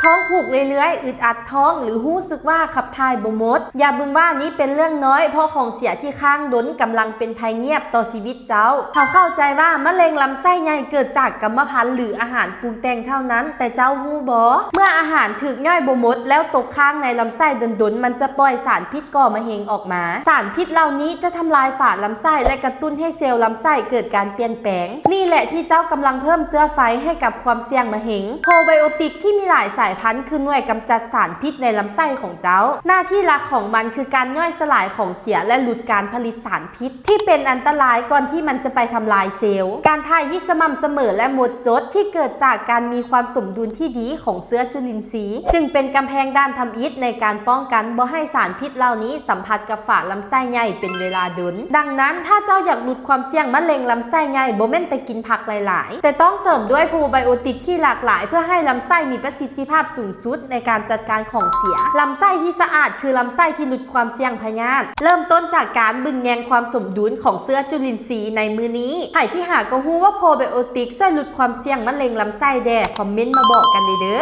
ທ້ອງຜູກເລື້ອຍໆ, ອຶດອັດທ້ອງ ຫຼື ຮູ້ສຶກວ່າຂັບຖ່າຍບໍ່ໝົດ? ຢ່າບຶງວ່ານີ້ເປັນເລື່ອງນ້ອຍ, ເພາະຂອງເສຍທີ່ຄ້າງດົນກຳລັງເປັນໄພງຽບຕໍ່ຊີວິດເຈົ້າ. ເຮົາເຂົ້າໃຈວ່າມະເຮັງລຳໄສ້ໃຫຍ່ເກີດຈາກກຳມະພັນ ຫຼື ອາຫານປຸງແຕ່ງເທົ່ານັ້ນ, ແຕ່ເຈົ້າຮູ້ບໍ່? ເມື່ອອາຫານຖືກຍ່ອຍບໍ່ໝົດ ແລ້ວຕົກຄ້າງໃນລຳໄສ້ດົນໆ, ມັນຈະປ່ອຍສານພິດກໍ່ມະເຮັງອອກມາ. ສານພິດເຫຼົ່ານີ້ຈະທຳລາຍຝາລຳໄສ້ ແລະ ກະຕຸ້ນໃຫ້ເຊວລຳໄສ້ເກີດການປ່ຽນແປງ. ນີ້ແຫຼະທີ່ເຈົ້າກຳລັງເພີ່ມເຊື້ອໄຟໃຫ້ກັບຄວາມສ່ຽງມະເຮັງ. ໂປຣໄບໂອຕິກທີ່ມີຫຼາຍສາຍພັນຄືໜ່ວຍກຳຈັດສານພິດໃນລຳໄສ້ຂອງເຈົ້າ. ໜ້າທີ່ຫຼັກຂອງມັນຄືການຍ່ອຍສະຫຼາຍຂອງເສຍ ແລະ ຫຼຸດການຜະລິດສານພິດທີ່ເປັນອັນຕະລາຍກ່ອນທີ່ມັນຈະໄປທຳລາຍເຊວ. ການຖ່າຍຢິດສະໝ່ຳສະເໝີ ແລະ ໝົດຈົດທີ່ເກີດຈາກການມີຄວາມສົມດຸນທີ່ດີຂອງເຊື້ອຈຸລິນຊີ ຈຶ່ງເປັນກຳແພງດ້ານທຳອິດໃນການປ້ອງກັນບໍ່ໃຫ້ສານພິດເຫຼົ່ານີ້ສຳຜັດກັບຝາລຳໄສ້ໃຫຍ່ເປັນເວລາດົນ. ດັ່ງນັ້ນ, ຖ້າເຈົ້າຢາກຫຼຸດຄວາມສ່ຽງມະເຮັງລຳໄສ້ໃຫຍ່, ບໍ່ແມ່ນແຕ່ກິນຜັກຫຼາຍໆ, ແຕ່ຕ້ອງເສີມດ້ວຍໂປຣໄບໂອຕິກທີ່ຫຼາກຫຼາຍ ເພື່ອໃຫ້ລຳໄສ້ມີປະສິດທິພາບສູງສຸດໃນການຈັດການຂອງເສຍ. ລຳໄສ້ທີ່ສະອາດຄືລຳໄສ້ທີ່ຫຼຸດຄວາມສ່ຽງພະຍາດ. ເລີ່ມຕົ້ນຈາກການເບິ່ງແຍງຄວາມສົມດຸນຂອງເຊື້ອຈຸລິນຊີໃນມື້ນີ້. ໃຜທີ່ຫາກໍຮູ້ວ່າໂປຣໄບໂອຕິກຊ່ວຍຫຼຸດຄວາມສ່ຽງມະເຮັງລຳໄສ້ແດ່, ຄອມເມັນມາບອກກັນແດ່ເດີ້.